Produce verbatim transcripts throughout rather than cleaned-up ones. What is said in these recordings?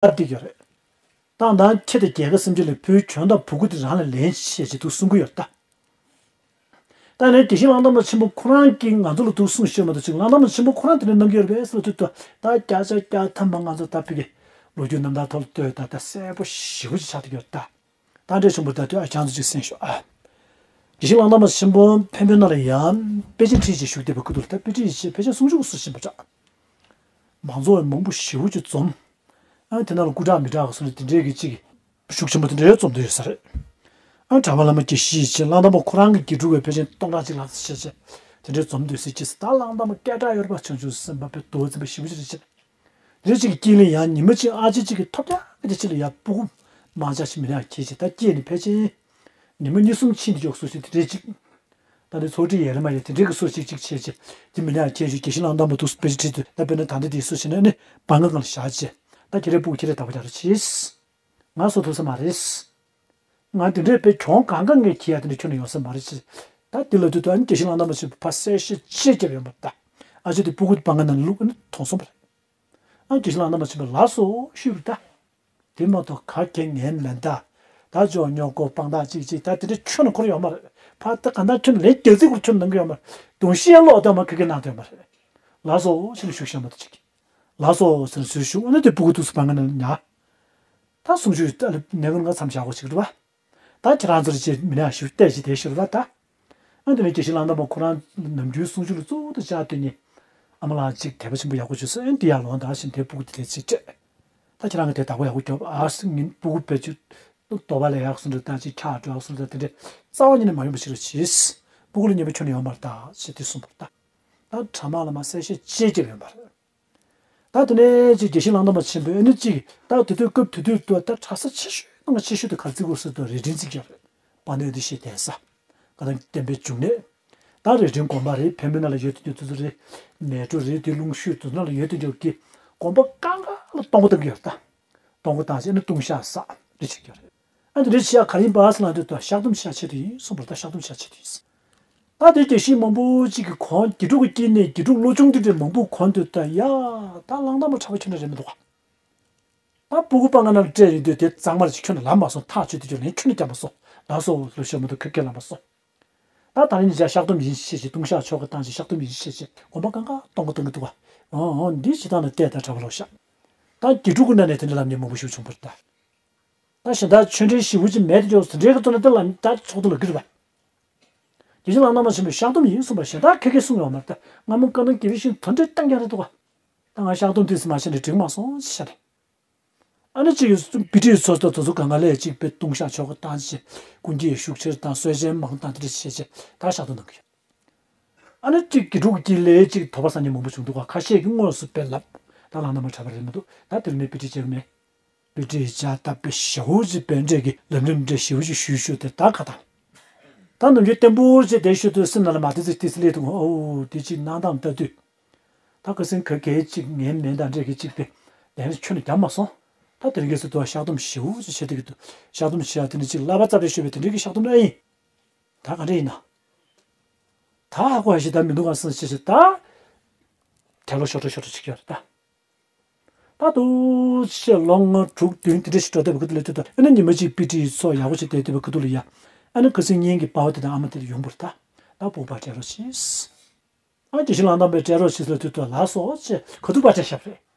ཨ་བསྡད་ཡོད་རེད། ད་ད་ཁྱེད་དང་རྒྱལ་ཁབ་སེམས་ཅན་ལ་བུའི་གྱོན་དང་བུ་གུ་དེ་རང་ལ་ལེན་བྱེད་ཅེས་འདུག་གསུང་གི་ཡོད་ད། ད་ནི་དགེ་བཤེས་གླང་དར་མ་ཆེན་པོ་ཁོ་རང་གིས་ང་ཚོ་ལ་འདུག་གསུང་ཤེས་མ་གཏོགས་ཅིག་གླང་དར་མ་ཆེན་པོ་ཁོ་རང་དེ་འདྲ་གནང་གི་ཡོད་རེད་པས་ཟེར་དུས་ད་བརྒྱ་ཆ་བརྒྱ་ཐམ་པ་ང་ཚོ་ད་ཕ་གི་ལོ་རྒྱུས་རྣམ་ཐར་ཐོག་ལ་ལྟོས་ད་ད་གསལ་པོ་ཞེ་པོ་ཅིག་ཆགས་བསྡད་ཡོད་ད། ད་འདྲ་ཆེན་པོ་ད་དུས་ཨ་ཅང་ཚོ་ཅིག་གསན་ཤོག་ཨ། དགེ་བཤེས་གླང་དར་མ་ཆེན་པོ་འཕན་པོའི་ནང་ལ་ཡང་དཔེ་ཆ་ཁྲིད་ཅིག་བཞུགས་བསྡད་པའི་སྐུ་དུས་ལ་ད་དཔེ་ཁྲིད་ཅིག་ཕལ་ཆེར་སུམ་ཅུ་སུ་ཕྱིན་པ་འདྲ། མང་ཚོགས་མང་པོ་ཞེ་པོ་ཅིག་འཛོམས། ཨ་དེ་ནང་ལ་སྐུ་དྲག་མི་དྲག་ག་སོང་ནས་དེ་འདྲའི་གི་ཅིག་ཤུགས་ཆེན་པོ་དེ་འདྲའི་འཛོམས་བསྡད་ཡོད་ས་རེད། ཨ་གྲྭ་པ་བླ་མ་དགེ་བཤེས་ཅིག་གླང་དར་མ་ཁོ་རང་གི་དགེ་ཕྲུག་བས་ཕལ་ཆེར་སྟོང་ཕྲག་གཅིག་ལྷག་ཙམ་བྱས་བྱས་དེ་འདྲའི་འཛོམས་སྡོད་སྲིད་ཅེས་ད་གླང་དར་མ་སྐད་གྲགས་ཡོད་རེད་པ། བྱང་ཆུབ་སེམས་དཔའ་དཔེ་རྡོ་རྗེ་འཛིན་པ་ཞེ་པོ་ཅིག་རེད་ཅེས། དེ་རེ་ཅིག་གི་དཀྱིལ་ལ་ཡང་ཉི་མ་གཅིག་ཨ་ཅེ་གཅིག་གིས་ཐོབ་རྒྱག་གི་དེ་ཅིག་ལ་ཡང་སྤུ་གུ་མང་ཇག་ཅིག་མི་ནག་ཁྱེར་ཅིག་ད་སྐྱེས་ནས་ཕལ་ཆེར་ཉི་མ་གཉིས་གསུམ་ཕྱིན་དེ་ཡོག་སོ་ཞིག་དེ་རེ་ཅིག་ད་ནི་ཚོགས་སྒྲིག་ཡས་རེ་མ་ཡས་དེ་འདྲའི་གི་སོ་ཞིག་ཅིག་བྱས་ཅིག་དེ་མི་ནག་ཁྱེར་ཅིག་དགེ་བཤེས་གླང་དར་མ་འདུག་དཔེ་ཆ་ཁྲིད་དུས་ད་དཔེར་ན་ད་ལྟ་དེའི་སོ་ཞིག་ནས་ནི་བང་ཁ་སྒང་ལ་བཞག་ཅིག་ད་ཁྱེད་རའི་སྤུ་གུ་ཁྱེད་རས་བདག་པོ་རྒྱག་རོགས་གྱིས། ང་བཟོ་ཐུབ་ས་མ་རེད། ང་འདི་འདྲའི་དཔེ་གྱོང་གང་ག་ངས་ཁྱེར་ཡ་དེ་འདྲ་ཁྱོན་ནས་ཡོང་ས་མ་རེད་ཅེས། ད་འདི་ལ་དུས་དུ་ཨ་ནི་དགེ་བཤེས་གླང་དར་མ་ཆེན་པོ་ཕར་གསལ་བཤད་ཅེས་བརྒྱབ་ཡོང་བར་ད། ཨ་ཅེ་དེ་སྤུ་གུ་བང་ཁ་ནང་བླུགས་ཨ་ནི་མཐོང་སོང་བ་རེད། ཨ་དགེ་བཤེས་གླང་དར་མ་ཆེན་པོ་ལགས་སོ་ཞུས་པ་རེད་ད། དེ་མ་གཏོགས་ག་གེ་ངའི་མེ་མདའ། ད་ཅོག་ཉོག་ཀོ་སྤང་ཐང་གཅིག་གཅིག་ད་དེ་འདྲ་ཁྱོན་ནས་འཁོར་ཡོད་མ་རེད། ཕ་ད་ག་ད་ཁྱོན་ནས་ལན་རྒྱག་རྩིས་འཁོར་ཁྱོན་ནས་གནང་གི་ཡོད་མ་རེད། གདོང་ཤེས་ཡ་ལོག་ད་མ་ག་གེ་གནང་དོན་མ་རེད། ལགས་སོ་ཞེས་ཞུ་ཤེས་མ་ཐུབ་ཅིག་ལགས་སོ་ཟེར་ཞུ་ཞུ་ཨ་ནི་དེ་སྤུ་གུ་ཐུག་སུ་བང་ཁ་ནང་ཉར། ད་གསུང་ཆོས་ད་ལ་ནས་ཀུན་ང་མཚམས་བཞག་གོ་ཞིག་རེད་བ། ད་ཁྱེད་རང་ཚོར་ཅེས་མི་ནག་ཞུ་བལྟས་ཤིག་དེ་ཞུ་རེད་བ་ད། ཨ་འདི་ནས་དགེ་བཤེས་གླང་དར་མ་ཁོ་རང་ནམ་རྒྱུན་གསུང་ཆོས་ལ་གཙོ་བོ་དུ་བཅར་དུས་ནི། ཨ་མ་ལགས་གཅིག་དད་པ་ཆེན་པོ་ཡག་པོ་བྱོས་སོ་ཨ་འདི་ཡར་ལོངས་དང་ཞིང་དེ་སྤུ་གུ་དེ་དེ་ཚེ་སྤྲད། ད་ཁྱེད་རང་གི་དེ་བདག་པོ་ཡག་པོ་རྒྱོབ་ཨ་སི་ངིན་སྤུ་གུ་བེད་སྤྱོད། རྡོ་བ་ལས་ཡག་སོང་འདྲ་ད་ཅིག་ཁྱག་འགྲོ་ཡག་སོང་འདྲ་དེ་འདྲས་རྩ་བ་ཉིད་ནས་མ་ཡོང་བ་ཞིག་ལ་བྱས། སྤུ་གུ་ལ་ཉེས་པ་ཁྱོན་ནས་ཡོང་མ་རེད་ད་ཞེས་དེ་གསུངས་པ་རེད་ད། ད་གྲྭ་མ་ལ་མ་གསལ་བཤད་ཅེས་བརྒྱབ་ཡོང་བ་རེད། ད་དེ་ནས་ཅིག་དགེ་བཤེས་གླང་དར་མ་ཆེན་པོས་ཨ་ནི་ཅིག་ད་དེ་དུས་སྐབས་དེ་དུས་དུ་ད་གྲྭ་ས་ཆེ་ཤོས་ནང་ཆེ་ཤོས་དུ་ག་རེ་བརྩི་དགོས་ཟེར་དུས་རེ་འདུན་བརྩི་གི་ཡོད་རེད། པ་ནོད་དེ་ཤེས་ལྡན་ས། ད་ནི་བསྟན་པའི་འབྱུང་གནས། ད་རེ་འདུན་དགོན་པ་རེད་བོད་མི་ནང་ལ་ཡོད་དུ་ཡོད་དུ་དུ་རེད། མལ་གྲོ་རེད་དེ་ལུང་ཤུལ་དུ་ནང་ལ་ཡོད་དུ་ཡོད་ཀི། དགོན་པ་གང་ག་ལ་གཏོང་སྒོ་བཏང་གི་ཡོད་ད། གཏོང་སྒོ་བཏང་བྱས་ནི་ལྟུང་བཤགས་བསགས་རེ་བྱེད་ཀྱི་ཡོད་རེད། ཨ་ནི་རེ་བྱེད་ཡག་ག་རེ་ཡིན་པ་ཟེར་ལ་འདོད་དུ་བཤགས་སྡོམ་བཤགས་ཆེད་དུ་ཡིན་གསུངས་པར་ད་བཤགས་སྡོམ་བཤགས་ཆེད་དུ་ཡིན། ད་དེ་དགེ་བཤེས་མང་པོ་གཅིག་གི་གོང་དགེ་ཕྲུག་གི་དཀྱིལ་ནས་དགེ་ཕྲུག་བློ་ཆུང་དེ་འདྲའི་མང་པོ་གོང་དུ་ད་ཡ། ད་གླང་དར་མ་གྲྭ་པ་ཁྱོད་འདྲ་རེད་མི་འདུག་ག་ད་སྤུ་གུ་པ་ང་ནང་སྤྲད་ཡོང་དུས་དེ་གཙང་མར་ཅིག་ཁྱོན་ནས་ལབ་མ་སོང་ཐག་ཆོད་དུས་ཁྱོད་ལན་ཁྱོན་ནས་རྒྱབ་མ་སོང་ལགས་སོ་ལོ་ཤོར་མ་འདུག་ཁེ་ཁེ་ལབ་མ་སོང་། ད་ད་རིང་ཉིན་ཞག་བཤགས་སྡོམ་ཡིན་ཤེས་ཤེས་ལྟུང་བཤགས་ཆོ་ག་བཏང་ཞིག་བཤགས་སྡོམ་ཡིན་ཤེས་ཤེས་དགོན་པ་གང་ག་གཏོང་གི་གཏོང་གི་འདུག་ག་འོང་འོང་འདི་ཇི་ལྟར་ན་བལྟས་ད་གྲྭ་པ་ལོ་ཤག་ད་དགེ་ཕྲུག་གི་ནང་ནས་དེ་འདྲ་ལབ་མཁན་མང་པོ་ཞིག་བྱུང་བ་རེད་ད། ད་གཞན་དག་ཆོས་འབྲེལ་ཞེ་པོ་ཅིག་མེད་དེ་འཇོག་ཟིན་འབྲེལ་གྱི་ཐོག་ནས་དེ་ལ་ད་ཚོགས་འདུ་ལ་འགྱུར་བ། དགེ་བཤེས་ལགས་རྣམ་པ་ཆེན་པོས་བཤགས་སྡོམ་ཡིན་གསུངས་པ་གཞན་དག་ཁ་ཁ་གསུངས་ཡོད་མ་རེད་ད། སྔ་མོ་བཀའ་གདམས་དགེ་བའི་ཤིང་དོན་འགྲེལ་བཏང་ཀྱང་རེད་འདུག་ག་ད་ང་བཤགས་སྡོམ་དུས་སུ་མ་བྱས་ནས་འགྲིག་མ་སོང་ཞེས་བྱས་ནས། ཨ་ནི་གཅིག་གིས་དཔེ་ཁྲིད་ཚོགས་གཙོ་དེ་ཚོ་གང་ག་ལས་གཅིག་དཔེ་ལྟུང་བཤགས་ཆོ་ག་བཏང་ཞེས་ཀུན་གྱིས་ཤུགས་ཆེར་དང་གསོལ་ཇའི་མང་དང་དེ་འདྲ་བྱས་བྱས་ད་བཤགས་སྡོམ་གནང་གི་ཡོད། ཨ་ནི་གཅིག་དགེ་ཕྲུག་གཅིག་ལས་གཅིག་དོགས་པ་ཟ་མཁན་མང་པོ་བྱུང་འདུག་ག་ཁ་ཤས་ཀྱིས་དངོས་སུ་དཔེ་ལབ། ད་ལགས་རྣམ་པ་གྲྭ་པ་རེད་མི་འདུག་ད་དེར་མེད་དཔེ་ཁྲིད་བྱེད་ཀྱི་མེད། དཔེ་ཁྲིད་བྱ་སྟབས་དཔེ་ཞེ་པོ་ཅིག་དཔེ་འབྲས་ཀྱི་ལམ་རིམ་འབྲས་ཞེ་པོ་ཅིག་ཞུས་ཞུས་ཏེ་ད་ཁ་དང་། ད་ནམ་རྒྱུན་བརྟན་པོ་བྱས་བསྡད་ཞུ་དུས་སེམས་ནང་ལ་མ་ཏི་ཙི་ཏི་ཙི་སླེབས་འདུག་ཨོ་དེ་གཅིག་གནང་སྟངས་ལྟ་དུས། ད་ཁ་སེང་ག་གེ་གཅིག་ངའི་མེ་མདའ་འདྲས་ཀྱི་གཅིག་དཔེ་ལན་ཁྱོན་ནས་བརྒྱབ་མ་སོང་། ད་དེ་རིང་གི་སུ་དུ་བཤགས་སྡོམ་ཞེ་པོ་ཅིག་བྱེད་དུས་ཀྱི་འདུག་བཤགས་སྡོམ་བྱེད་ཡ་དེ་ནི་གཅིག་བསླབ་པ་རྩ་བའི་ཤོད་པའི་དེ་འདྲས་ཀྱི་བཤགས་སྡོམ་ཨེ་ཡིན། ད་ག་འདྲ་ཡིན་ན། ད་ཧ་གོ་ཡ་ཞིག་ད་མི་འདུག་ག་སེམས་ཅི་ཞིག་ད། དལ་ལོ་ཤོར་འགྲོ་ཤོར་འགྲོ་བྱེད་ཀྱི་ཡོད་རེད་ད། ད་དུ་ཆེ་ལོ་ལྔ་དྲུག་བདུན་དེ་འདྲ་ཞིག་འགྲོ་བསྡད་པའི་སྐབས་དུ་ལ་དུས་ད་ཨ་ནི་ཉི་མ་གཅིག་དཔེ་ཁྲིད་ཚོགས་ཡག་པོ་ཞིག་བསྡད་བསྡད་པའི་སྐབས་དུ་ལ་ཡ། ཨ་ནི་ཁ་སང་གཉེན་གྱི་པ་ཕ་དེ་དང་ཨ་མ་དེ་ལ་ཡོང་བར་ད། ད་སྤུ་གུ་པ་སྤྲད་རོགས་བྱེད། ཨ་དགེ་བཤེས་གླང་དར་མས་སྤྲད་རོགས་བྱེད་ཟེར་དུས་ད་ལགས་སོ་ཅེས་ཁ་ཐུག་པ་སྤྲད་བཞག་པ་རེད།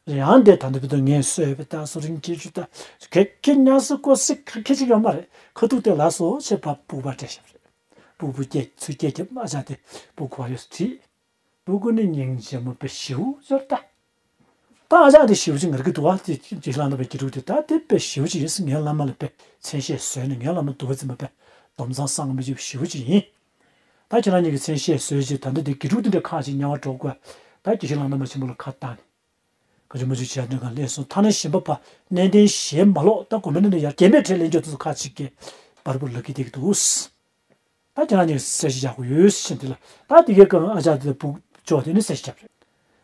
ཡང་འདས་ད་འདི་བུ་དང་ངས་གསོས་པའི་ད་སོ་རིང་སྐྱེ་རྒྱུ་ད་གེ་གེ་ཉག་སི་ཀོ་སི་ག་གེ་ཅིག་ཡོད་མ་རེད། ཁ་ཐུག་དེ་ལགས་སོ་ཅེས་པ་སྤུ་གུ་པ་སྤྲད་བཞག་པ་རེད། སྤུ་གུ་སྐྱེ་ཚུལ་སྐྱེ་རྒྱབ་ཨ་ཅག་དེ་སྤུ་གུ་བ་ཡོད་སུ་བྲིས། སྤུ་གུ་ནི་སྙིང་རྗེ་མོ་དཔེ་ཞེ་པོ་ཅིག་ཡོད་ད། ད་ཨ་ཅག་དེ་ཞེ་པོ་ཅིག་ངར་གི་འདུག་བ་དེ་དགེ་བཤེས་གླང་དར་མའི་དགེ་ཕྲུག་དེ་ད་དེ་དཔེ་ཞེ་པོ་ཅིག་ཡིན་སྲིད་ངའི་བླ་མ་ལ་དཔེ་མཚན་ཤས་བཟོས་ནས་ངའི་བླ་མ་འདུལ་བ་འཛིན་པ་དཔེ་སྡོམ་བཟང་བསམ་མི་ཅིག་ཞེ་པོ་ཅིག་ཡིན། ད་ཁྱེད་རང་གཉིས་ཀྱི་མཚན་ཤས་བཟོས་རྗེས་ད་ལྟ་དེ་དགེ་ཕྲུག་དེ་འདྲ་ཁག་ཅིག་དམྱལ་བར་འགྲོ་དགོས། ད་དགེ་བཤེས་གླང་དར་མ་ཆེན་པོ་ལ་ཁ་བཏང་ནས། ག་ཅུ་མ་ཅུ་བྱས་ནས་གང་ལས་སོང་ཐ་ན་གཞན་པ་ཕ་གནས་བརྟན་ཞེས་མ་ལོག་ད་དགོན་པའི་ནང་ནས་ཡར་རྒན་པའི་གྲས་ལེན་རྒྱུ་དེ་ཚོ་ཁག་ཅིག་གིས་བར་པོ་ལག་གི་བསྡད་ཀྱི་འདུག་ད་ཁྱེད་རང་གཉིས་གསལ་བཤད་རྒྱག་དགོས་ཡོད་ཕྱིན་དེ་ལ་ད་དེ་གའི་སྐབས་ཨ་ཅག་དེ་ལ་སྤུ་ཅོག་དེ་ནས་གསལ་བཤད་རྒྱབ་རེད།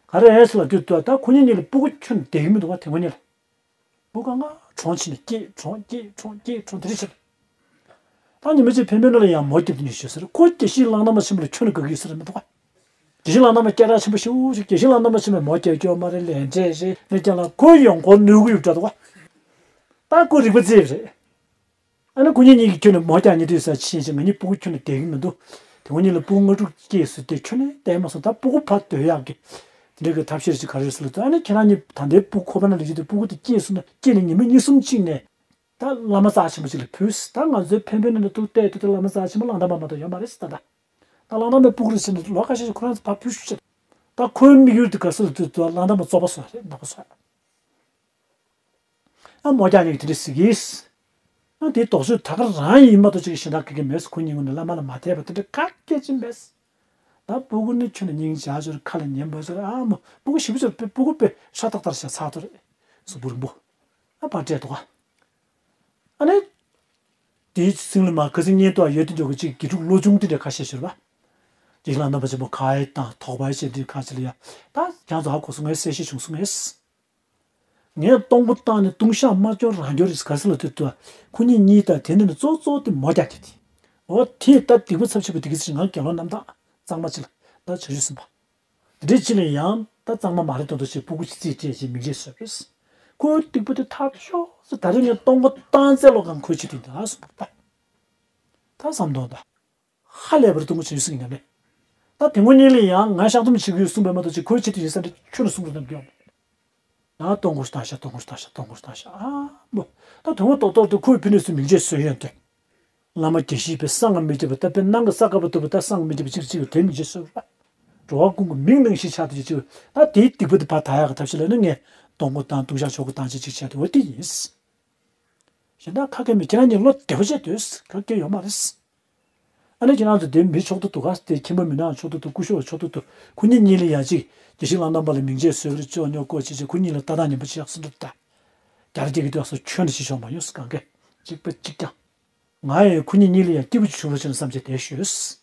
ག་རེ་ཨེ་སི་ལ་དུས་ད་ད་ཁོ་གཉིས་གཉིས་ལ་སྤུ་གུ་ཁྱོན་བསྡད་ཀྱི་མི་འདུག་བ་དེ་ཁོ་གཉིས་ལ། སྤུ་གུ་ང་གྲོངས་ཕྱིན་ནས་སྐྱེས་གྲོངས་སྐྱེས་གྲོངས་སྐྱེས་གྲོངས་དེ་རེད་ཕྱིན། ད་ཉི་མ་གཅིག་འཕན་པོའི་ནང་ལ་ཡང་མོ་སྐྱབས་དེ་ནས་ཞུས་ཟེར་ཁོ་དགེ་བཤེས་གླང་དར་མ་ཆེན་པོ་ལ་ཁྱོན་ནས་དགའ་གི་ཡོད་ས་རེད་མི་འདུག་བ། དགེ་བཤེས་ལགས་རྣམ་པ་སྐད་གྲགས་ཆེན་པོ་ཞེ་པོ་ཞིག་དགེ་བཤེས་ལགས་རྣམ་པ་ཆེན་པོས་མོ་སྐྱེ་སྐྱོ་མ་རེད། ལན་འབྲས་རེད། ནས་ཀྱང་ལ་ཁོའི་ཡོང་ཁོ་གནོད་གི་ཡོད་འདྲ་འདུག་བ། ད་ཁོ་རིག་པ་རྩེ་རེད། ཨ་ནི་ཁོ་གཉིས་གཉིས་ཀྱིས་ཁྱོན་ནས་མོ་རྒྱག་ཉེ་དུས་ས་ཕྱིན་ཞིང་ང་གཉིས་སྤུ་གུ་ཁྱོན་ནས་བསྡད་ཀྱི་མི་འདུག་དེ་ཁོ་གཉིས་ལ་སྤུ་གུ་ལྔ་དྲུག་སྐྱེས་སོང་སྟེ་ཁྱོན་ནས་བསྡད་མ་སོང་། ད་སྤུ་གུ་ཕར་སྡོད་ཡག་གི་དེ་འདྲ་གི་ཐབས་ཤེས་ཅིག་ག་རེ་ཟེར་ལ་ད་ཨ་ནི་ཁྱེད་རང་གཉིས་ད་ལྟའི་སྤུ་གུ་ཁོ་པ་ན་ལས་ཀྱི་དུས་སྤུ་གུ་དེ་སྐྱེས་སོང་ན་སྐྱེས་ནས་ཉི་མ་གཉིས་གསུམ་གཅིག་ནས་ད་བླ་མ་རྩ་ཆེན་པོ་ཅིག་ལ་ཕུལ། ད་ང་ཚོའི་འཕན་པོའི་ནང་ལ་ཐུག་བལྟས་དུས་ད་བླ་མ་རྩ་ཆེན་པོ་གླང་དར་མ་མ་གཏོགས་ཡོད་མ་རེད་ད། ད་གླང་དར་མའི་སྤུ་གུ་རེ་བྱས་ནས་ལོ་ཁ་ཤས་ཤིག་ཁོ་རང་ཚོ་ཕར་ཕུལ་ཤོག་ཅེས། ད་ཁོའི་དམིགས་ཡུལ་དེ་ག་ཟེར་ལ་དུས་ད་གླང་དར་མ་བཙོག་པ་བཟོ་རེད། ནག་པོ་བཟོ། ཨ་མོ་རྒྱག་ཉེ་གི་དེ་འདྲ་ཟེར་གིས། ཨ་དེ་དོགས་གཅོད་ད་ག་རང་ཡིན་མ་གཏོགས་ཅིག་གཞན་དག་གི་གི་མེད། ཁོ་གཉིས་ངོ་ནས་བླ་མ་ལ་མ་དད་པ་དེ་འདྲ་ག་སྐད་ཅིག་མེད། ད་སྤུ་གུ་ནི་ཁྱོན་ནས་སྙིང་རྗེ་ཅོར་ཁ་ལ་ཉན་པ་ཅོར་ཨ་མོ་སྤུ་གུ་ཞེ་པོ་ཅོར་སྤུ་གུ་དཔེ་ཧྲ་ཏག་ཏག་བྱས་ཚར་ཐུབ་རེད། གཟུགས་པོ་རིང་པོ། ཨ་ཕར་སྤྲད་འདུག་ག་ཨ་ནི། དེའི་སྲིང་ལ་མ་ཁ་སང་བརྙན་ཐུང་ཡོད་དེ་འཇོག་གི་ཅིག་དགེ་ཕྲུག་བློ་ཆུང་དེ་འདྲ་ཁ་ཤས་ཤོར་བ། དགེ་བཤེས་ལགས་རྣམ་པ་ཆེན་པོ་ག་ཡེ་དང་དོགས་པ་ཡེ་བྱས་དུས་ཁ་ཅིག་ལ་ཡ། ད་ཁྱང་ཚོ་ཧ་གོ་སོང་ངས་གསལ་བཤད་བྱུང་སོང་ངས། ངས་གཏོང་སྒོ་བཏང་ནས་ལྟུང་བཤགས་མ་སྐྱོར་རང་སྐྱོར་རེད་ག་ཟེར་ལ་དུས་དུ་ཁོ་གཉིས་གཉིས་དང་དེ་འདྲ་ནས་གཙོ་གཙོ་དེ་མོ་རྒྱག་རྒྱུ་དེ། འོ་དེས་ད་སྡིག་པ་ཚབས་ཆེ་བ་དེ་གི་ཚེ་ང་དགེ་སློང་རྣམ་དག་གཙང་མ་ཅིག་ལ་ད་བྱ་རྒྱུ་ཟིན་པ། དེ་འདྲའི་ཅི་ལ་ཡང་ད་གཙང་མ་མ་རེད་མདོག་མདོག་བྱས་སྤུ་གུ་ཅིག་རྩིས་སྤྲད་བྱས་མིང་ཆད་བཟོས་པས། ཁོའི་སྡིག་པ་དེ་ཐག་ཆོད་ཟེར། ད་རེས་ངས་གཏོང་སྒོ་བཏང་ཚད་ལོ་གང་ཁོའི་ཆེད་དུ་ཡིན་ད་གསུངས་པ། ད་བསམ་དོན་ད། ཧ་ལས་པར་གཏོང་སྒོ་བྱེད་སྲིད་ངམ་ལས། ད་དེ་ངོ་གཉིས་ལ་ཡང་ང་བཤགས་སྡོམ་བྱེད་ཀྱི་ཡོད་གསུངས་པས་མ་གཏོགས་ཅིག་ཁོའི་ཆེད་དུ་ཡིན་ས་འདྲ་ཁྱོན་ནས་གསུང་རོགས་གནང་གི་ཡོད་མ་རེད། ད་གཏོང་སྒོ་བཏང་ཤག་གཏོང་སྒོ་བཏང་ཤག་གཏོང་སྒོ་བཏང་ཤག་ཨ་མོ། ད་དོན་དག་ཏོག་ཏོག་ཏུ་ཁོའི་ཕི་ནས་སུ་མིང་ཆད་བཟོས་ཡོད་འདུག་བླ་མ་དགེ་བཤེས་པའི་གསང་ང་མི་རྒྱབ་པ་ད་དཔེ་སྣང་གི་ས་དཀར་པོ་ཐུབ་པ་ད་གསང་ང་མི་རྒྱབ་པ་གཅིག་གཅིག་གི་དོན་མི་བྱེད་སོ། འགྲོ་བ་ཀུན་གྱི་མིང་ནང་བཞིན་ཆགས་ཏེ་གཅིག་ད་དེའི་སྡིག་པ་དེ་ཕར་དག་ཡག་གི་ཐབས་ཤེས་ལ་ནི་ངས་གཏོང་སྒོ་དང་ལྟུང་བཤགས་ཆོ་ག་བཏང་བྱས་གཅིག་བྱས་ཏེ་འོ་དེ་ཡིན། གཞན་དག་ཁ་སྐད་མི་ཁྱེད་རང་གཉིས་བློ་བདེ་པོ་བྱས་སྡོད་ག་གེ་ཡོད་མ་རེད། ཨ་ནི་ཁྱེད་རང་ཚོ་དེ་མི་ཕྱོགས་བསྡུ་འདུག་ག་དེ་ཁྱིམ་པ་མི་ནག་ཕྱོགས་བསྡུ་འདུག་སྐུ་ཞབས་ཕྱོགས་བསྡུ་འདུག་ཁོ་གཉིས་གཉིས་ལ་ཡང་གཅིག་དགེ་བཤེས་ལགས་རྣམ་པ་ལ་མིང་ཆད་བཟོས་པར་ཅོ་ཉོ་བཀོད་བྱས་བྱས་ཁོ་གཉིས་ལ་ལྟ་སྟངས་ངན་པ་ཅིག་ཡག་སེ་འདུག་ད། རྒྱ་ར་སྐྱེ་གི་དུས་སུ་ཁྱོན་ནས་ཤི་ཆོག་མ་ཡོང་ཟེར་གང་གས་གཅིག་པ་གཅིག་ཀྱང་། ང་ཡང་ཁོ་གཉིས་གཉིས་ལ་ཡང་སྐྱིད་པོ་ཅིག་བྱུང་རོགས་བྱས་ན་བསམ་བྱས་བསྡད་ཤོད།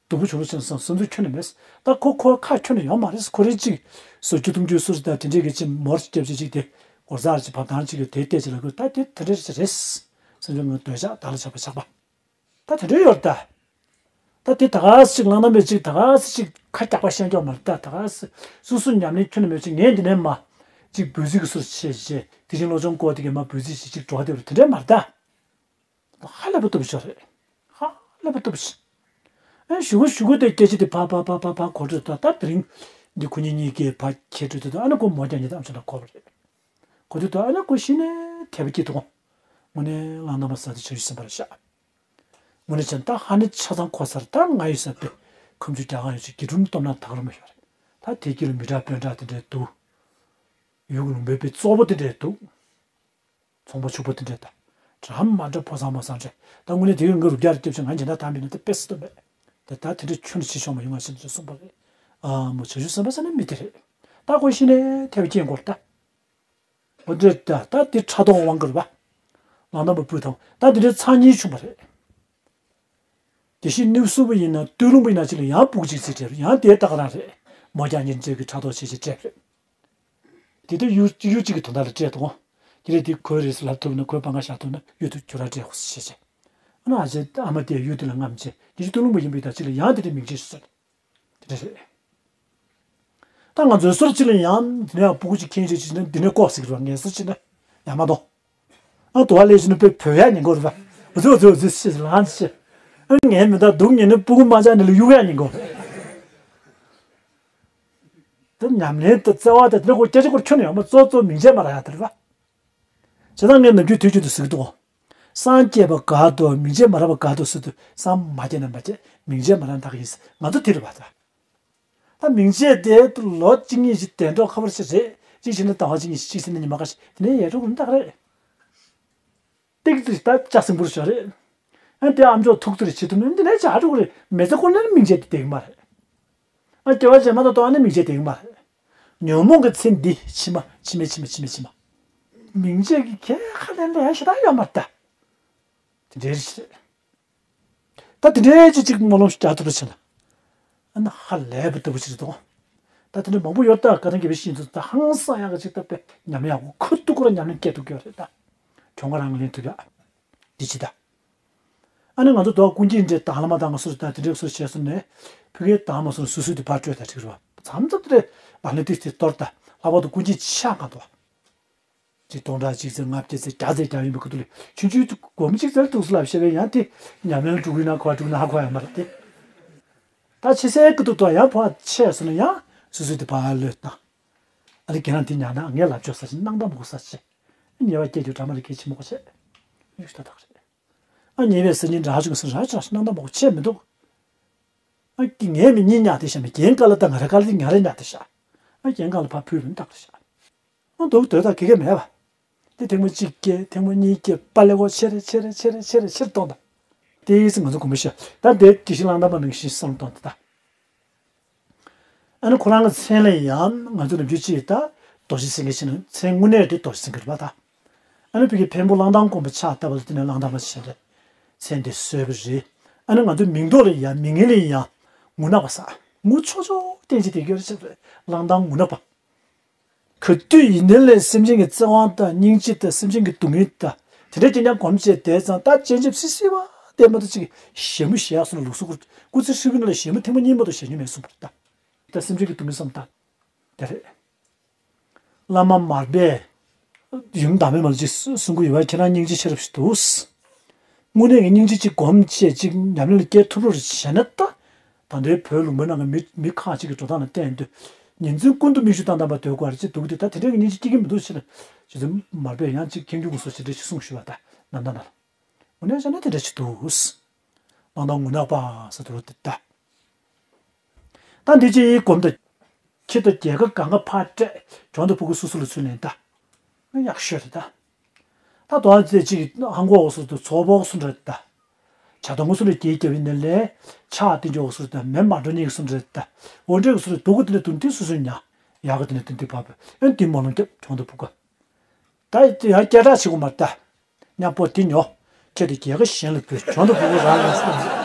སྡུག་པོ་བྱུང་རོགས་བྱས་ན་བསམ་བསམ་ཚུལ་ཁྱོན་ནས་མེད། ད་ཁོ་ཁོ་ཁ་ཁྱོན་ནས་ཡོད་མ་རེད། ཁོ་རེ་གཅིག་སོ་བཅུ་གཏོང་རྒྱུ་སུ་རེད། ད་དེ་འདྲས་གི་ཅིག་མོར་སྐྱབས་བྱས་ཅིག་དེ་སྒོར་ཟ་རེ་ཅིག་བབ་ཐང་ཅིག་གི་དེ་བལྟས་ཅིག་ལ་ཁོས་ད་དེ་དེ་འདྲས་ཅིག་རེད། སེམས་ཅན་ངོས་འདོད་ཆགས་བདག་ལ་ཆགས་པ་ཆགས་པ། ད་དེ་འདྲས་ཡོད་རེད་ད། ད་དེ་ད་ག་སེ་ཅིག་ལང་ན་མེད་ཅིག་ད་ག་སེ་ཅིག་ཁ་རྒྱག་པ་ཤེས་ཀྱོག་མ་རེད་ད། ད་ག་སེ་སོ་སོ་ཉམས་ལེན་ཁྱོན་ནས་མེད་ཅིག་ངས་འདི་ནས་མ་ཅིག་འབོད་ཚིག་གི་སུ་རེ་བྱས་བྱས་དེ་བཞིན་བློ་སྦྱོང་སྐོར་དེ་གས་མ་འབོད་ཚིག་ཅིག་ཅིག་འགྲོ་བ་དེ་བར་དེ་འདྲས་མ་རེད་ད། ཧ་ལས་པ་སྟོབས་ཤོར་རེད། ཧ་ལས་པ་སྟོབས་ཤོར། ཨེ་ཞུ་གུ་ཞུ་གུ་དེ་སྐད་ཆ་དེ་ཕ་ཕ་ཕ་ཕ་ཕ་གོ་འཕྲོད་ད། ད་དེ་རིང་འདི་ཁོ་གཉིས་གཉིས་ཀས་ཕ་ཁྱེད་འཕྲོད་དེ་ད་ཨ་ནི་ཁོ་མོ་རྒྱག་ཉེ་དམ་ཆོ་ན་གོ་བ་རེད། གོ་དུས་ད་ཨ་ནི་ཁོ་གཞི་ནས་དད་པ་སྐྱེས་འདུག་དངོས་གནས་བླ་ན་མེད་ས་དེ་བྱ་རྒྱུ་ཟིན་པ་རེད་ཤག་དངོས་གནས་བྱས་ན་ད་ཧ་ནི་ཆ་ཚང་གོ་ས་རེད། ད་ང་ཡོད་ས་དེ་ཁམས་ཆུ་རྒྱ་གར་ཡོད་ཅིག་དགེ་ཕྲུག་སྟོབས་ན་ད་ག་རུ་མ་ཤོར་རེད། ད་དེ་དཀྱིལ་ལ་མི་དྲག་དཔོན་དྲག་དེ་འདྲས་འདུག་ཡུལ་ལུང་པའི་དཔེ་བཙོག་པོ་དེ་འདྲས་འདུག་ཚོང་པ་ཕྱུག་པོ་དེ་འདྲས་དང་། འདྲ་མ་འདྲ་ཕོ་བཟང་མོ་བཟང་འདྲས། ད་དངོས་གནས་དེ་གའི་ང་རུ་རྒྱ་རུ་སྐྱབས་ཆེན་ང་འཇན་ཐང་དམ་པའི་ནང་དེ་དཔེ་སྲིད་དོ་མེད། དེ་ད་དེ་འདྲས་ཁྱོན་ནས་བྱེད་ཆོག་མ་ཡོང་ང་ཞེས་འདྲ་གསུངས་པ་རེད། ཨ་མོ་བྱ་རྒྱུ་ཟིན་པ་ཟེར་ན་མི་དེ་རེད། ད་ཁོ་གཞི་ནས་དེ་བ་སྐྱེས་འགོར་ད། འོ་འདྲས་ད་ད་དེ་ཕྲག་དོག་དབང་བསྒྱུར་བ། ལང་དམ་པ་བུ་དང་ད་དེ་འདྲས་ཚར་གཉིས་བྱུང་བ་རེད། དེ་བཞིན་ནུབ་སུ་བ་ཡིན་ན་སྟོད་ལུང་པ་ཡིན་ན་ཅི་ལ་ཡང་སྤུ་གུ་གཅིག་ཚེ་འབྲས་ཡང་དེ་ད་ག་རང་རེད། མོ་རྒྱག་ཉེ་འབྲས་ཀྱི་ཕྲག་དོག་བྱས་བྱས་སྤྲད་པ་རེད། དེ་དུས་གཡུ་གཡུ་གཅིག་གི་དོན་དག་ལ་སྤྲད་དང་། དེ་རེད་དེ་ཁོའི་རེས་སུ་ལབ་ཐུབ་ན་ཁོའི་པང་ཁ་བཞག་ཐུབ་ན་གཡུ་དུ་ཁྱོད་རང་སྤྲད་ཧོ་སི་བྱས་བྱས། ཨ་ན་ཨ་ཅེ་ཨ་མ་དེ་གཡུ་དེ་ལ་རྔམ་བྱས་དེ་བཞིན་སྟོད་ལུང་པ་ཡིན་པའི་ད་ཅི་ལ་ཡང་དེ་འདྲའི་མིང་ཆད་ཞུ་ས་རེད། དེ་འདྲ་རེད། ད་ང་ཚོའི་སོར་གཅིག་ལ་ཡང་འདི་ནས་སྤུ་གུ་གཅིག་ཁྱེར་བྱས་ཅིག་ན་འདི་ནས་ལྐོག་ཟིག་རེད་བ། ངས་སོར་གཅིག་ན་ཡང་མ་གཏོང་། ཨ་དུ་བ་ལས་བྱུང་ན་དཔེ་བོད་ཡག་ཉིན་གོ་རེད་བ། འུ་ཚོ་འུ་ཚོ་འུ་ཚོ་ཤེས་ལང་ཤེས། ཨ་ངས་མི་ད་སྡུག་ཉིན་ནི་སྤུ་གུ་མ་ཆགས་ནི་ལ་གཡུག་ཡག་ཉིན་གོ་རེད། དེ་ཉམས་ལེན་དེ་བརྩེ་བ་དེ་དེ་ནས་ཁོ་སྐད་ཆ་ཁོར་ཁྱོན་ནས་ཡོང་མ་གཙོ་གཙོ་མིང་ཆད་མ་རག་ཡག་དེ་རེད་བ། བྱས་ཙང་ངས་ནམ་རྒྱུན་དུས་རྒྱུན་དུ་ཟེར་གི་འདུག་སངས་རྒྱས་པ་དགའ་འདུག་མིང་ཆད་མ་རག་པ་དགའ་འདུག་ཟེར་དུས་སངས་མ་རྒྱས་ན་མ་རྒྱས་མིང་ཆད་མ་རག་ན་ད་ག་ཡིན་ཟེར་ང་ཚོ་དེ་རེད་བ་ད། ད་མིང་ཆད་དེ་ལོ་གཅིག་གཉིས་ཤིག་གདན་གྲོགས་ཁ་པར་ཞིག་རེད། གཅིག་བྱས་ན་ཟླ་བ་གཅིག་གཉིས་ཤིག་གཅིག་བྱས་ན་ཉི་མ་ཁ་ཤས་དེ་ནས་ཡལ་འགྲོ་གི་ད་ག་རེད། ཏིག་ཙི་ད་ལྕགས་སྲིན་པོར་ཤོར་རེད། ཨ་དེ་ཨ་མཆོག་ཐུག་ཙི་རེ་བྱེད་ཐུབ་ན་འདི་ནས་བྱ་འགྲོ་གི་རེད། མི་ཚེ་ཁོ་ནར་མིང་ཆད་དེ་བསྡད་གི་མ་རེད། ཨ་སྐྱེ་བ་རྗེས་མ་དང་ལྟོ་ཨ་ནི་མིང་ཆད་དེ་གི་མ་རེད། ཉོན་མོངས་ཀྱི་ཚེ་འདི་ཕྱི་མ་ཕྱི་མ་ཕྱི་མ་ཕྱི་མ་ཕྱི་མ། མིང་ཆད་ཀྱི་ཁྱད་ཁ་ལེན་ལས་ཞེ་དྲག་ཡོད་མ་རེད་ད། དེ་འདྲའི་རེད། ད་དེ་འདྲའི་ཅིག་ཅིག་སྨོན་ལམ་ཞིག་རྒྱག་ཐུབ་པ་བྱས་ན། ཨ་ནི་ཧ་ལས་པའི་ལྟ་བུ་ཞིག་རེད་དོ། ད་དེ་འདྲ་མང་པོ་ཡོད་ད། བཀའ་ཐང་རྒྱལ་བའི་བཤེས་གཉེན་ཚོ་ད་ཧང་སང་ཡག་གི་ཅིག་ད་དཔེ་ཉམས་ཡག་གོ་ཁུ་ཐུག་ཁོ་ར་ཉམས་ལེན་སྐྱེ་ཐུབ་ཀྱི་ཡོད་རེད་ད། གྱོང་ཁ་རང་ལེན་ཐུབ་ཡག་འདི་ཅི་ད། ཨ་ནི་ང་ཚོ་དོ་ཀུན་གྱིས་འདྲེ་དང་བླ་མ་དང་ང་སུ་རེད་ད་དེ་འདྲའི་སུ་བྱས་སོང་ནས། ཕ་གིར་བཏང་མ་སོང་། སོ་སོའི་དེ་ཕར་སྤྲོད་ད་ཁྲིག་རེད་བ། མཚམས་མཚམས་དེ་རེད། ཨ་ནི་དེ་དེ་གཏོར་ད། ལྷག་པར་དུ་ཀུན་མཁྱེན་ཆེ་ཤོས་གང་དུ་བ། ཅིག་སྟོང་ཕྲག་གཅིག་ཙམ་ལྔ་བརྒྱ་ཙམ་བརྒྱ་ཙམ་རྒྱབ་ཡིན་པའི་ཁུ་ཐུག་ལས་ཆུང་ཆུང་དེ་སྒོར་མོ་གཅིག་ཙམ་འདུག་སེ་ལབ་བཤད་པས། ཡང་དེ་ཉམས་ལེན་འགྲོ་གི་ན་ག་པར་འགྲོ་གི་ན་ཧ་གོ་ཡ་མ་རེད་དེ། ད་ཕྱི་གསལ་ཁུ་ཐུག་ཏུ་ཡང་ཕར་ཆས་སོང་ན་ཡང་སོ་སོའི་དེ་ཕར་ལོས་བཏང་། ཨ་ནི་ཁྱེད་རང་དེ་ཉར་ན་ངས་ལབ་ཆོག་ས་ཞིག་སྣང་དག་མ་གོ་ས་ཆེ། ཉེས་པ་སྐྱེ་རྒྱུ་འདྲ་མ་རེད། གལ་ཆེན་མོ་གོ་ཆེ། ཡུག་ཤི་ཏག་ཏག་རེད། ཨ་ཉེས་པའི་སེམས་ཅན་འདྲ་ཆུང་སུ་ར་ཆ་སྣང་དག་མ་གོ་ཆེ་མི་འདུག་ཨ་ཀི་ངས་མི་གཉིས་ཉར་དེ་ཤ་མི་རྒན་དཀའ་ལ་ད་ང་ར་དཀའ་ལ་དེ་ང་རེ་ཉར་དེ་ཤ། ཨ་རྒན་དཀའ་ལ་ཕར་ཕུལ་མི་རྟག་རེད་ཤ། ཨ་འདུག་དོ་ད་གེ་གེ་མེད་པ། དེ་ཐེངས་མ་གཅིག་སྐྱེ་ཐེངས་མ་གཉིས་སྐྱེ་པ་ལེ་གོ་ཆེ་རེ་ཆེ་རེ་ཆེ་རེ་ཆེ་རེ་ཆེ་རེ་གཏོང་ད། དེ་ཡིས་ང་ཚོ་གོམས་པ་ཤ་ད་དེ་དེ་བཞིན་བླང་དང་མ་ནང་བཞིན་བསམ་གཏོང་ད་ད། ཨ་ནི་ཁོ་རང་གི་མཚན་ལ་ཡང་ང་ཚོ་ནམ་རྒྱུན་ཅིག་ད་རྡོ་རྗེ་སེང་གེ་ཕྱིན་ན་མཚན་དངོས་གནས་དེ་རྡོ་རྗེ་སེང་གེ་རེད་པ་ད། ཨ་ནི་བོད་ཀྱི་འཕན་པོ་གླང་ཐང་དགོན་པ་ཕྱག་བཏབ་པ་ལ་བརྟེན་ནས་གླང་ཐང་པ་ཞེས་པའི་མཚན་དེ་གསོལ་བ་རེད། ཨ་ནི་ང་ཚོའི་མིང་ཐོག་ལ་ཡང་མིང་ངན་ལ་ཡང་ངུ་ནག་པ་ཟེར། ངུ་ཆོག་ཆོག་བསྟན་ཅིག་དེ་གྱོད་རེད་ཤག་རེད། གླང་ཐང་ངུ་ནག་པ། ག་དུས་ཡིན་ནའི་ལས་སེམས་ཅན་གྱི་བརྩེ་དབང་དང་སྙིང་རྗེ་དང་སེམས་ཅན་གྱི་སྡུག་བསྔལ་དང་དེ་འདྲའི་རྐྱང་རྐྱང་གོམས་བྱས་བསྡད་ཙང་ད་སྤྱན་ཆབ་སི་སི་བ་བལྟས་མ་གཏོགས་ཅིག་ཞེ་མོ་ཞེ་ཡག་སོང་ན་ལུགས་སྲོལ་སྐུ་ཚེ་ཧྲིལ་པོའི་ནང་ལ་ཞེ་མོ་ཐེངས་མ་གཉིས་མ་གཏོགས་ཞེ་མྱོང་མེད་གསུངས་པ་རེད་ད། ད་སེམས་ཅན་གྱི་སྡུག་བསྔལ་བསམ་སྟངས་དེ་རེད། བླ་མ་མར་པས་ཡུམ་བདག་མེད་མ་ལ་ཅིག་གསུང་གི་ཡོད་པ། ཁྱེད་རང་སྙིང་རྗེ་ཆེ་རབས་ཤིག་འདུག་དངོས་གནས་ཀྱི་སྙིང་རྗེ་ཅིག་སྒོམ་བྱས་ཅིག་ཉམས་ལེན་ལ་སྐྱེལ་ཐུབ་རོགས་བྱས་ན་ད། ད་ལྟའི་བོད་ལུང་པའི་ནང་གི་མི་མི་ཁག་ཅིག་གི་འགྲོ་སྟངས་ལ་བལྟས་དུས་ཉིན་མཚན་ཀུན་ཏུ་མིག་ཆུ་བཏང་བཏང་པ་སྡོད་དགོས་རེད་ཅེས་འདུག་སྟེ། ད་དེ་འདྲའི་སྙིང་རྗེ་སྐྱེ་གི་མི་འདུག་ཟེར་ན། རྗེ་བཙུན་མར་པས་ཡང་ཅིག་མཁྱེན་རྒྱུ་དགོས་སོ་ཞེས་འདྲ་ཞིག་གསུངས་ཞུས་པ། ད་ནམ་ཟླ་ནང་ལ། འོ་ན་བྱས་ན་དེ་འདྲ་ཞིག་འདུག་གླང་ཐང་ངུ་ནག་པ་ཟེར་དུ་རོ་དེ་ད། ད་འདི་ཅི་ཡིས་གོམ་དང་། ཁྱི་དང་རྒྱལ་ཁ་གང་ག་ཕར་སྤྲད། གྱོང་དང་ཕྲུ་གུ་སོ་སོ་ལ་ཚུར་ལེན་ད། ཡག་ཤོས་རེད་ད། ད་དོན་ཚེ་གཅིག་ཧང་གོ་འོག་སོ་དུ་ཚོགས་པོག་སུ་འདྲ་ད། བྱ་དང་ངོ་སོ་ལ་རྒྱལ་རྒྱབ་ཡིན་ནའི་ལས། ཕྱག་བསྟན་འཇོག་འོག་སོ་ད་མེ་མ་འགྲོ་ཉེས་སུ་འདྲ་ད། འོ་འདྲ་གི་སུ་རེ་སྡུག་གི་དེ་ལས་དུ་འདི་སུ་སུ་ཉ། ཡག་གི་དེ་ལས་དུ་འདི་བབ་ཨེ་འདི་མ་ལོང་རྒྱབ་གྱོང་དང་ཕྲུ་གུ། ད་ཡང་སྐད་གྲགས་ཆེ་གོ་མ་ད། ཉ་པོ་དེ་ཉོ། ཁྱེད་དེ་རྒྱལ་ཁ་གཞན་ལ་ཕུལ་གྱོང་དང་ཕྲུ་གུ་རང་ལ་སོང་། དེ་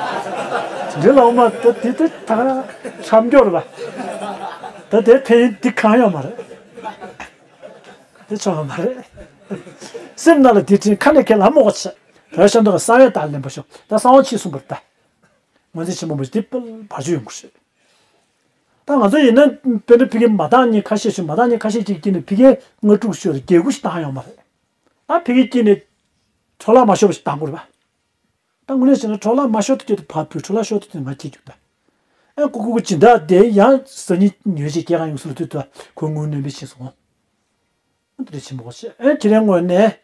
འདྲའི་ལའོ་མ་ད་དེ་དེ་ད་ག་རང་འཁྱམ་སྐྱོ་རེད་པ། ད་དེ་ཕན་ཡོན་འདི་གང་ཡོད་མ་རེད། དེ་ཆོག་མ་རེད། སེམས་ནང་ལ་དེ་དྲན་ཁ་ནས་ཁས་ལ་མོ་གོ་ཆེ། བོད་ཤ་འདུག་གསང་བའི་དར་ལེན་པ་ཤོག་ད་གསང་བ་ཆེ་གསུངས་པར་ད། ངོས་འཛིན་ཆེན་པོ་མོ་ཞིག་དེ་པལ་བར་ཆུ་ཡོང་གི་རེད། ད་ང་ཚོ་ཡིན་ན་དཔེར་ན་ཕ་གིའི་མ་བཏང་ཉིན་ཁ་ཤས་ཤིག་མ་བཏང་ཉིན་ཁ་ཤས་ཅིག་སྐྱིད་ནས་ཕ་གིའི་ལྔ་དྲུག་ཤོར་བརྒྱད་དགུ་ཞིག་བཏང་ཡོང་མ་རེད། ད་ཕ་གིའི་སྐྱིད་ནས་འཕྲོ་བརླག་མ་ཤོར་བ་ཞིག་བཏང་དགོས་རེད་པ། ད་དངོས་གནས་བྱས་ན་འཕྲོ་བརླག་མ་ཤོར་དུ་སྐྱོད་དུ་ཕར་ཕུལ། འཕྲོ་བརླག་ཤོར་དུ་སྐྱོད་ང་སྐྱིད་རྒྱུ་ད། ཨེ་ཀུ་ཀུ་ཀུ་སྦྱིན་བདག་དེ་ཡང་ཟ་ཉིན་ཉོས་ཅིག་སྐྱེ་གང་ཡོང་སུ་ལ་དུས་ད་ཁོ་དངུལ་སྣོན་པའི་ཕྱིན་སོང་། འདི་འདྲ་ཆེན་པོ་ཞེ་ཨེ་ཁྱེད་རང་ངོས་ནས།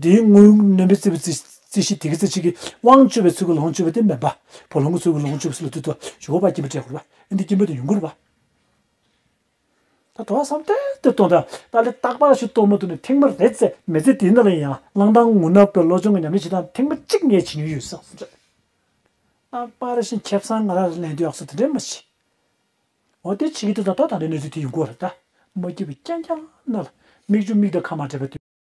འདིའི་དངུལ་སྣོན་པའི་རྩིས་པ་རྩིས་རྩིས་གཞི་དེ་གི་རྩིས་གཅིག་གི་དབང་སྤྱོད་པའི་ཚུལ་གྱི་ལོངས་སྤྱོད་པ་དེ་མེད་པ། བུ་ལོན་གྱི་ཚུལ་གྱི་ལོངས་སྤྱོད་པ་སུ་ལ་དུས་ད་ཞོགས་པ་སྐྱིན་པ་སྤྲད་དགོས་རེད་པ། ཨེ་འདི་སྐྱིན་པ་དེ་ཡོང་གི་རེད་པ། ད་དོ་བསམ་སྟེ་དེ་གཏོང་ད་ད་ལས་རྟག་པར་ཞིག་གཏོང་མ་ཐུབ་ནས་ཐེངས་མ་རེ་ཙེ་མི་ཚེ་དེའི་ནང་ལ་ཡང་གླང་ཐང་ངུ་ནག་པའི་བློ་སྦྱོང་གི་ཉམས་ལེན་བྱེད་སྟངས་ཐེངས་མ་གཅིག་ངས་བྱེད་མྱོང་ཡོད་བསམ་སོང་། རྟག་པར་ཞིག་ཁེ་བཟང་ང་རང་ལ་ལེན་དུས་ཡག་སོ་དེ་འདྲས་མ་བྱེད། འོ་དེ་བྱེད་ཀྱི་འདུག་ད་ལྟ་ད་ལྟའི་གནས་ཚུལ་དེ་ཡོང་གི་རེད་ད། མ་སྐྱིད་པའི་རྐྱང་རྐྱང་ན་ལ་མིག་ཆུ་མིག་དང་ཁ་མ་བྲལ་བ་དེ།